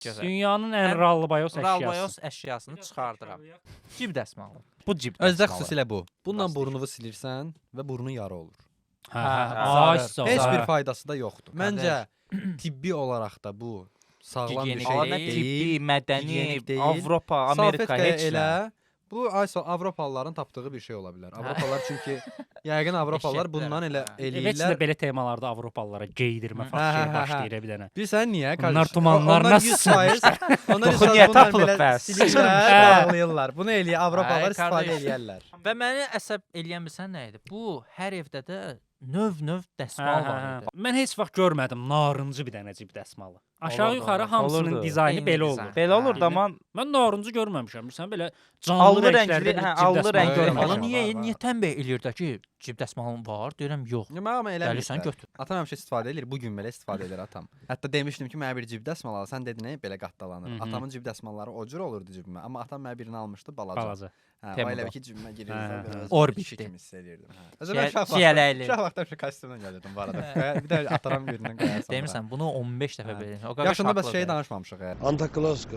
Gözəl. Dünyanın ən Ən ralbayos əşyası. Ralbayos əşyasını çıxardıram. Cib dəsmalı. Bu cib Özdə dəsmalı. xüsusilə bu. Bununla Plastik. burnunu silirsən və burnun yara olur. Hə, hə. Hə, Ay sağ ol. Heç bir Hə. faydası da yoxdur. Məncə tibbi olaraq da bu sağlam bir Gigiyenik şey deyil, deyil. tibbi, mədəni, gigiyenik deyil. Avropa, Amerika Salfetkaya heç nə. elə bu ay sağ ol, Avropalıların tapdığı bir şey ola bilər. Avropalılar çünki yəqin Avropalılar Eşəklər, bundan elə hə. Heç də eləyirlər. belə temalarda Avropalılara geydirmə Hə, fax şey hə, hə, hə. başlayır bir dənə. Bilirsən niyə? Bunlar Qardaş? tumanlar Onlar nasıl 100%, onlar Toxu 100% niyə bundan tapılıb belə bəs? silirlər, Hə. bağlayırlar. Bunu eləyir Avropalılar Ay, istifadə qardaş. eləyərlər. Və məni əsəb eləyən bilsən nə idi? Bu hər evdə də növ-növ dəsmal var idi. Mən heç vaxt görmədim narıncı bir dənə cib dəsmalı. Aşağı Olurdu, yuxarı olurdu. hamısının Olurdu. dizaynı Eyni belə dizayn. olur. Belə olurdu Hə. amma Mən narıncı görməmişəm. Bilirsən belə canlı Allı rənglərdə rəngli, bir hə, cib allı dəsmalı rəngli. Ala görməmişəm. niyə Var, var. niyə tənbeh eləyir də ki, cib dəsmalın var? Deyirəm yox. Yo, Mən amma Gəlirsən eləmirəm. götür. Atam həmişə istifadə eləyir. Bu gün belə istifadə edir atam. Hətta demişdim ki, mənə bir cib dəsmal al. Sən dedin, "Ey, belə qattalanır." Atamın cib dəsmalları o cür olurdu cibimə. Amma atam mənə birini almışdı balaca. Balaca. Hə, o Temuda. elə bir ki cibimə girirdi. Hə, Belə hə. özümü Orbitdi. kişi kimi hiss eləyirdim. Hə. Özə mən uşaq vaxtı, Ciyələkli. uşaq vaxtı həmişə kostyumla gəlirdim bu arada. Bir də ataram birindən qoyarsan. Demirsən bunu 15 dəfə Hə. belə. O qardaş Yaxşında bəs haqlıdır. şey danışmamışıq. Anta Klosko.